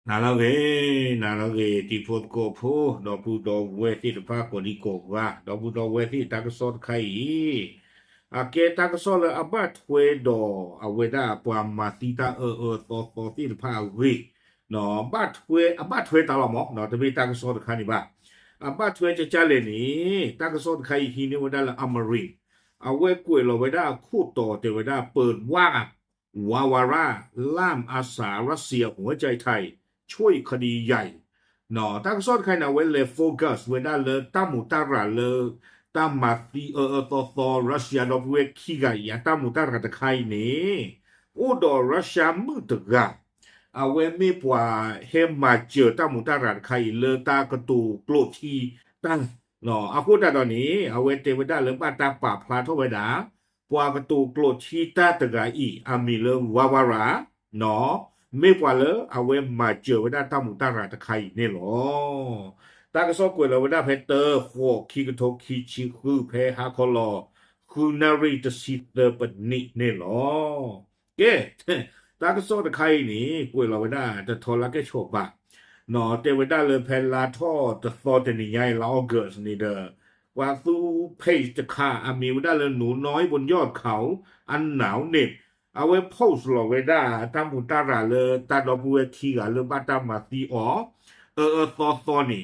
နၤလၢအဂ့ၤ, နၤလၢအဂ့ၤ တံၤဖိသကိးဖိ ဒီပုၢ်ဒီဝဲၢ်သ့ၣ်တဖၣ်ကိးဒံကိးဂၤ, ဒီပုၢ်ဒီဝဲၢ်သ့ၣ်တၢ်ကစီၣ်တခါအံၤ အကဲတၢ်ကစီၣ်လၢအဘၣ်ထွဲဒီးအဝဲဒၣ်ပှၤမၤသံတၢ်အၢအၢသီသီသ့ၣ်တဖၣ်အဂ့ၢ်, ဘၣ်ထွဲ အဘၣ်ထွဲတၢ်လီၤမး, တမ့ၢ်တၢ်ကစီၣ်တခါန့ၣ်ဘၣ်. အဘၣ်ထွဲကကလဲၣ်န့ၣ် တၢ်ကစီၣ်တခါအံၤဟံးန့ၢ်ဝဲဒၣ်လၢ Amaryn အဝဲကွဲးလီၤဝဲဒၣ်အခိၣ်တီတဲဝဲဒၣ် เปิดว่า Warvara ล่ามอาสารัสเซียหัวใจไทย ช่วยคดีใหญ่ တၢ်ကစီၣ်တခါအံၤန့ၣ် အဝဲလဲၤ focus ဝဲဒၣ်လၢတၢ်မူးတၢ်ရၤလၢ တၢ်မၤသံအၢအၢသီသီ Russia ဒီပုၢ်ဝဲၢ်ခံဂၤအံၤ အတၢ်မူးတၢ်ရၤတခါအံၤန့ၣ် အိၣ်ဒီး Russia မုၣ်တဂၤ အဝဲမ့ၢ်ပှၤဟဲမၤစၢၤတၢ်မူးတၢ်ရၤတခါအံၤ လၢတၢ်ကတိၤကျိးထံတၢ် အဃိသတးဒီးန့ၣ် အဝဲတဲဝဲဒၣ်လၢဘၣ်တၢ်ပာ်ဖျါထီၣ်ဝဲဒၣ် ပှၤကတိၤကျိးထံတၢ်တဂၤအံၤ အမံၤလၢ Warvara မ့ၢ်ပှၤလၢအဝဲမၤစၢၤဝဲဒၣ်တၢ်မူးတၢ်ရၤတခါအံၤန့ၣ်လီၤ. တၢ်ကစီၣ်ကွဲးလီၤဝဲဒၣ်ဖဲတၢ ဃိး ခံကထိခံဆံဃု ဖဲဟါခီလီၤ ဃုနၣ်ရံၣ်တဆံသၢပနံးန့ၣ်လီၤ. ကဲ တၢ်ကစီၣ်တခါအံၤန့ၣ် ကွဲးလီၤဝဲဒၣ်တထီလၢကဲဆိးဘၣ်, တဲဝဲဒၣ်လၢဖဲလါထီၣ်တသီတနံၤညါအံၤ လါ August န့ၣ်ဒီး ပှၤသူ page တခါ အမံၤဝဲဒၣ်လၢ หนูน้อยบนยอดเขาอันหนาวเหน็บ အဝဲ post လီၤဝဲဒၣ် တၢ်မူးတၢ်ရၤလၢတၢ်ဒီပုၢ်ဝဲၢ်ခံဂၤလၢဘၣ်တၢ်မၤသံအီၤ အၢအၢသီသီန့ၣ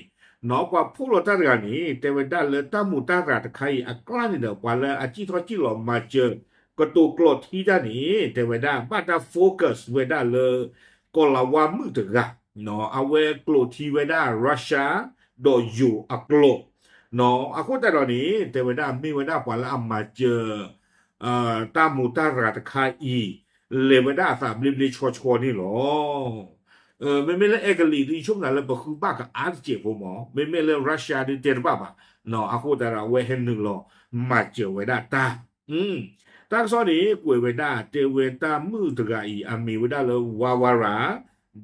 ်, ပှၤ post လီၤတၢ်တဂၤန့ၣ် တဲဝဲဒၣ်လၢတၢ်မူးတၢ်ရၤတခါအံၤအကျါန့ၣ်ဒီး ပှၤလၢအစံၣ်ထီၣ်စံၣ်လီၤမၤစၢၤ ကတိၤကျိးထံတၢ်န့ၣ် တဲဝဲဒၣ်ဘၣ်တၢ် focus ဝဲဒၣ်လၢ ကီၤလၤဝါမုၣ်တဂၤ, အဝဲကျိးထံဝဲဒၣ် Russia ဒီးယိၤအကျိာ်, အဃိသတးဒီးန့ၣ် တဲဝဲဒၣ်မ့ၢ်ဝဲဒၣ်ပှၤလၢအမၤစၢၤ တၢ်မူးတၢ်ရၤတခါအံၤ လဲၤဝဲဒၣ်အသးဘျ့ဘျ့ဆှီဆှီန့ၣ်လီၤ. မ့မ့ၢ်လၢအဲကလံးဒုး ယဆိကမိၣ်လၢပဃုဘၣ်ကအါတစဲးဖိမး, မ့မ့ၢ်လၢ Russia ဒုးတဲတဘၣ်ဘၣ်, အဃိသတးဒီးအဝဲဟဲနုာ်လီၤမၤစၢၤဝဲဒၣ်တၢ် တၢ်ကစီၣ်န့ၣ် ကွဲးဝဲဒၣ် တဲဝဲတၢ်မုၣ်တဂၤအံၤ အမံၤဝဲဒၣ်လၢ Warvara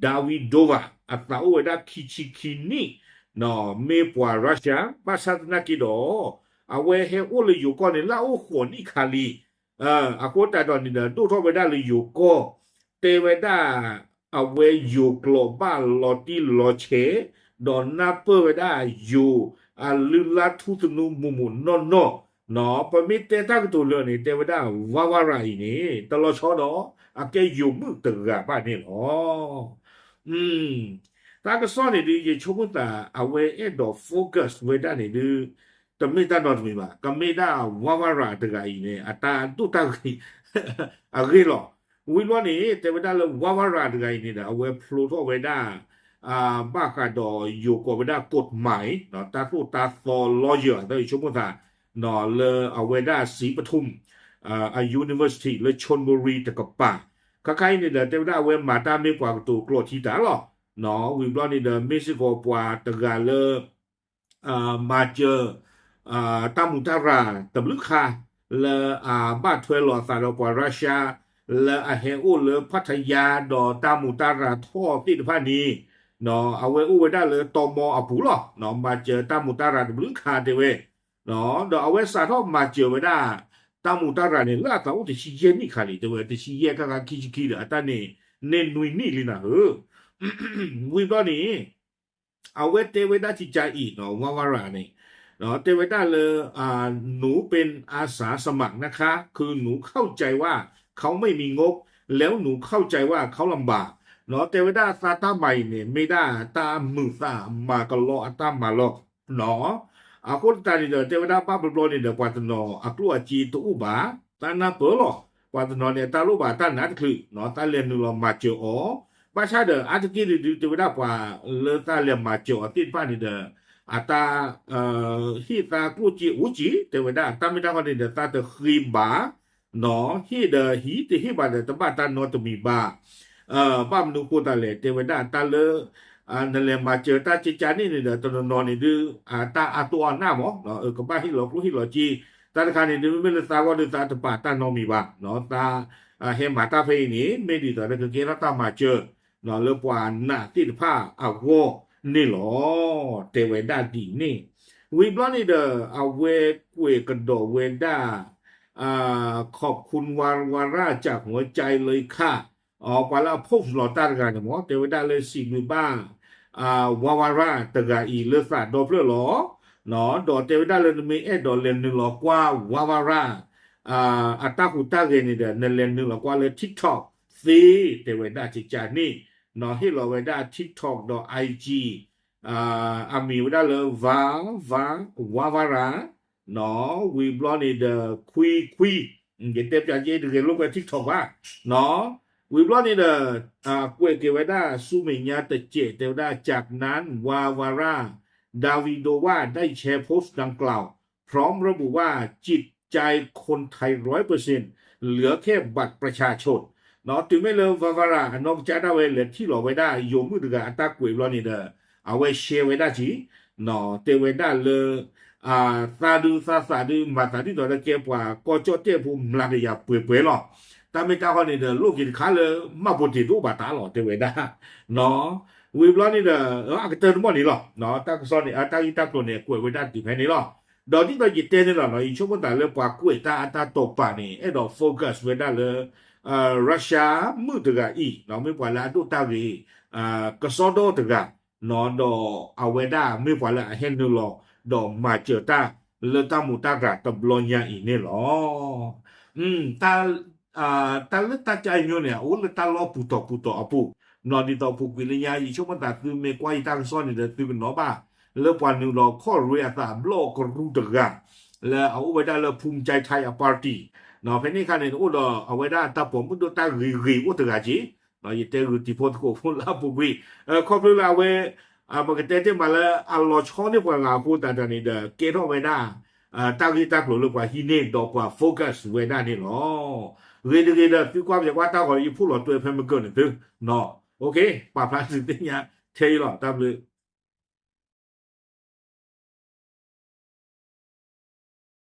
Davidova အသးအိၣ်ဝဲဒၣ်ခံဆံခံနံၣ်, မ့ၢ်ပှၤ Russia ဘၣ်ဆၣ်သနာ်က့ဒီး အဝဲဟဲအိၣ်လၢယိၤကီၢ်န့ၣ် လၢအအိၣ်ဃိးနံၣ်ခါလံ အဃိသတးဒီးန့ၣ်ဒီး ဒိၣ်ထီၣ်ဝဲဒၣ်လၢယိၤကီၢ်, တဲဝဲဒၣ် အဝဲယိၤကျိာ်ဘၣ်လီၤတံၢ်လီၤဆဲး, ဒီးနၢ်ပၢၢ်ဝဲဒၣ်ယိၤအလုၢ်လၢ်ထူသနူမိၢ်မိၢ်နီၢ်နီၢ်, ပမ့ၢ်တဲတၢ်ကတိၤလၢာ်န့ၣ် တဲဝဲဒၣ် Warvara အံၤန့ၣ် တလီၤဆီဒီး အကဲယိၤမုၣ်တဂၤဘၣ်န့ၣ်လီၤ. တၢ်ကစီၣ်န့ၣ်ဒုး ယဆိကမိၣ်သး အဝဲအဲၣ်ဒိး focus ဝဲဒၣ်န့ၣ်ဒုး တမ့ၢ်တၢ်နီတမံၤဘၣ်, ကမ့ၢ်ဒၣ် Warvara တဂၤအံၤန့ၣ် အတၢ်ဒိၣ်တၢ်ဂ့ၤ အဂ့ၢ်လီၤ. ဝံၤဘျီန့ၣ် တဲဝဲဒၣ်လၢ Warvara တဂၤအံၤန့ၣ်ဒီး အဝဲဖျိထီၣ်ဝဲဒၣ် ဘၣ်ဃးဒီးယိၤကိးဝဲဒၣ် กฎหมาย တၢ်သိၣ်တၢ်သီ lawyer အသး ယဆိကမိၣ်သး လၢအဝဲဒၣ် ศรีปทุม အ university လၢ ชลบุรี တကပၤ, ခါခါအံၤန့ၣ်ဒီး တဲဝဲဒၣ်အဝဲမၤတၢ်မ့ၢ်ပှၤကတိၤကျိးထံတၢ်လီၤ. ဝံၤဘျီန့ၣ်ဒီး မ့ၢ်စ့ၢ်ကီးပှၤတဂၤလၢ မၤစၢၤ တၢ်မူးတၢ်ရၤတဘျုးခါ လၢအဘၣ်ထွဲလီၤအသးဒီးပှၤ Russia လၢအဟဲအိၣ်လၢ Pattaya ဒီးတၢ်မူးတၢ်ရၤထီၣ်သ့ၣ်တဖၣ်န့ၣ်, အဝဲအိၣ်ဝဲဒၣ်လၢတီမီအပူၤလီၤ. မၤစၢၤတၢ်မူးတၢ်ရၤတဘျုးခါတဲဝဲ, ဒီးအဝဲစးထီၣ်မၤစၢၤဝဲဒၣ် တၢ်မူးတၢ်ရၤန့ၣ် လၢအသးအိၣ်တဆံယဲၢ်နံၣ်ခါလံ တဲဝဲ တဆံယဲၢ်ခါခါခံဆံခံဒီး အတၢ်န့ၣ် န့ၢ်နွံနံၣ်လံနၤဧၢ ဝံၤဘျီန့ၣ် အဝဲတဲဝဲဒၣ်ကကါအံၤ Warvara န့ၣ်, တဲဝဲဒၣ်လၢ หนูเป็นอาสาสมัครนะคะ คือหนูเข้าใจว่าเขาไม่มีงบ แล้วหนูเข้าใจว่าเขาลำบาก တဲဝဲဒၣ်သးတၢ်မၤအံၤန့ၣ် မ့ၢ်ဒၣ်တၢ်မုာ်သးမၤကလီအတၢ်မၤလီၤ. အဃိသတးန့ၣ်ဒီး တဲဝဲဒၣ်ဘၣ်ဘျီဘျီန့ၣ်ဒီး ပှၤတနီၤအကျိၣ်အစ့တအိၣ်ဘၣ်, တၢ်နၢ်ပၢၢ်လီၤ. ပှၤတနီၤန့ၣ် တၢ်လိၣ်ဘၣ်တၢ်နးတချုး တၢ်လဲၤနုာ်လီၤမၤစၢၤအီၤ, ဘၣ်ဆၣ်ဒီး အါတက့ၢ်ဒုး တဲဝဲဒၣ်ပှၤလၢတၢ်လဲၤမၤစၢၤအီၤသ့ၣ်တဖၣ်န့ၣ်ဒီး အတၢ် ဟ့ၣ်သးကျိၣ်စ့အိၣ်စ့ၢ် တဲဝဲဒၣ် တၢ်မ့ၢ်တၢ်တီန့ၣ်ဒီး သးတဃ့ဘၣ် ဟ့ၣ်ဒီးဟံး တဟ့ၣ်ဘၣ်ဒီး တဘၣ်တၢ်နီတမံၤဘၣ်. ဘၣ်မနုၤဃိသတးလဲၣ် တဲဝဲဒၣ်တၢ်လၢ နလဲၤမၤစၢၤတၢ်ကကါန့ၣ်န့ၣ်ဒီး တနီၤနီၤန့ၣ်ဒုး တၢ်အါတိၢ်အါနၢ်မး ကဘၣ်ဟ့ၣ်လီၤကျိၣ်ဟ့ၣ်လီၤစ့, တၢ်တခါန့ၣ်ဒုး မ့မ့ၢ်လၢသးဂီၢ်ဒုး သးတပာ်တၢ်နီတမံၤဘၣ်, သးဟဲမၤတၢ်ဖဲအံၤန့ၣ် မ့ၢ်ဒ်သိးဒီးကကဲထီၣ်တၢ်မၤစၢၤ လၢပှၤနာ်သ့ၣ်တဖၣ်အဂီၢ်န့ၣ်လီၤ. တဲဝဲဒၣ်ဒ်န့ၣ်, ဝံၤဘျီန့ၣ်ဒီး အဝဲကွဲးကဒီးဝဲဒၣ် ขอบคุณ Warvara จากหัวใจเลยค่ะ ပှၤလၢအ post လီၤတၢ်တဂၤန့ၣ်မ့ၢ် တဲဝဲဒၣ်လၢစံးဘျုးဘၣ် ဝါဝါရၢ်တဂၤအံၤလၢသးဒီဖျၢၣ်လီၤ. ဒီးတဲဝဲဒၣ်လၢနမ့ၢ်အဲၣ်ဒိးလဲၤနုာ်လီၤကွၢ် ဝါဝါရၢ် အတၢ်ဟူးတၢ်ဂဲၤန့ၣ်ဒီး နလဲၤနုာ်လီၤကွၢ်လၢ TikTok သ့ တဲဝဲဒၣ်ကကန့ၣ် ဟ့ၣ်လီၤဝဲဒၣ် TikTok ဒီး IG အမံၤဝဲဒၣ်လၢ ဝါဝါရၢ် ဝံၤဘျီန့ၣ်ဒီး ခွံခွံ ယတဲပျးက့တဂဲၤလိာ်ကွဲ TikTok ဘၣ် ဝံၤဘျီန့ၣ်ဒီး ကွဲးက့ၤဝဲဒၣ်ဆူမဲာ်ညါတစဲး တဲဝဲဒၣ် จากนั้น วาวาร่า ดาวิโดวา ได้แชร์โพสต์ดังกล่าว พร้อมระบุว่าจิตใจคนไทยร้อยเปอร์เซ็นต์ เหลือแค่บัตรประชาชน တုၤမ့ၢ်လၢ ဝါဝါရၢ် အနီၢ်ကစၢ်ဒၣ်ဝဲလဲၤထံၣ်လီၤဝဲဒၣ်ယိၤမုၣ်တဂၤအတၢ်ကွဲးဘျီန့ၣ်ဒီး အဝဲ share ဝဲဒၣ်က့ၤ တဲဝဲဒၣ်လၢ သးဒုးသးသးဒုး မၤသးဒ်သိးလၢကဲပှၤကီၢ်ကၠီၣ်တဲၣ်ဖိမျးကယၤပှဲၤပှဲၤလီၤ. တၢ်မ့ၢ်တၢ်တီန့ၣ်ဒီး လိၣ်က့ၤတခါလၢ မှတ်ပုံတင် တအိၣ်ဘၣ်တၢ်လီၤ တဲဝဲဒၣ် ဝံၤဘျီန့ၣ်ဒီး အကတၢၢ်တမီၢ်န့ၣ်လီၤ. တၢ်ကစီၣ်န့ၣ် တၢ်ဂ့ၢ်တၢ်ကျိၤန့ၣ် ကွဲးဝဲဒၣ်တုၤဖဲန့ၣ်လီၤ. ဒီးဒ်သိးယတဲန့ၣ်လီၤ ယဆိကမိၣ်သးလၢပှၤကွဲးတၢ်အတၢ်တိာ်ပာ်န့ၣ် အဲၣ်ဒိး focus ဝဲဒၣ်လၢ Russia မုၣ်တဂၤအံၤ မ့ၢ်ပှၤလၢအဒိၣ်တၢ်ဂ့ၤ ကစီဒီတဂၤ ဒီးအဝဲဒၣ်မ့ၢ်ပှၤလၢအဟဲနုာ်လီၤ ဒီးမၤစၢၤတၢ်လၢတၢ်မူးတၢ်ရၤတဘျီညါအံၤန့ၣ်လီၤ. တၢ်လၢတၢ်ကါအံၤညိန့ၣ် အအိၣ်လၢတၢ်လီၢ်ပူၤတီၤပူၤတီၤအပူၤ ဒ်သိးပူၤကွံာ်လၢညါ ယဆိကမိၣ်သးသုမ့ၢ်ကွၢ်ယတၢ်ကစီၣ်န့ၣ်ဒီး သုကနီၣ်ဘၣ် လၢပှၤနုာ်လီၤခီၣ်ရ့အသးဘျီၣ်ကရူၢ်တဂၤ လၢအအိၣ်ဝဲဒၣ်လၢ ภูมิใจไทย အ party ဖဲန့ၣ်အခါန့ၣ် အိၣ်ဒီးအဝဲဒၣ်တၢ်ပိာ်မုၣ်ဒိၣ်တၢ်ဂ့ၤဂ့ၤအိၣ်တဂၤက့ၤ ယတဲဂုာ်တံၤဖိသကိးဖိလၢအပူၤကွံာ် ခီဖျိလၢအဝဲ ပကတဲတ့ၢ်မးလၢအလီၤဆီန့ၢ်ပှၤဂၤအဃိသတးန့ၣ်ဒီး ကဲထီၣ်ဝဲဒၣ် တၢ်ဂ့ၢ်တၢ်ကျိၤလၢပှၤဟံးန့ၢ်ဒီးပှၤ focus ဝဲဒၣ်န့ၣ်လီၤ. ဂ့ၤတဂ့ၤဒီး သုကွၢ်ပှဲၤကွၢ်တၢ်ဂီၤ ယဖှိၣ်လီၤတွဲဖဲမကၢၢ်န့ၣ်သု ပာ်ဖျါသုသ့ၣ်ညါထဲအံၤလီၤ. တၢ်ဘျုး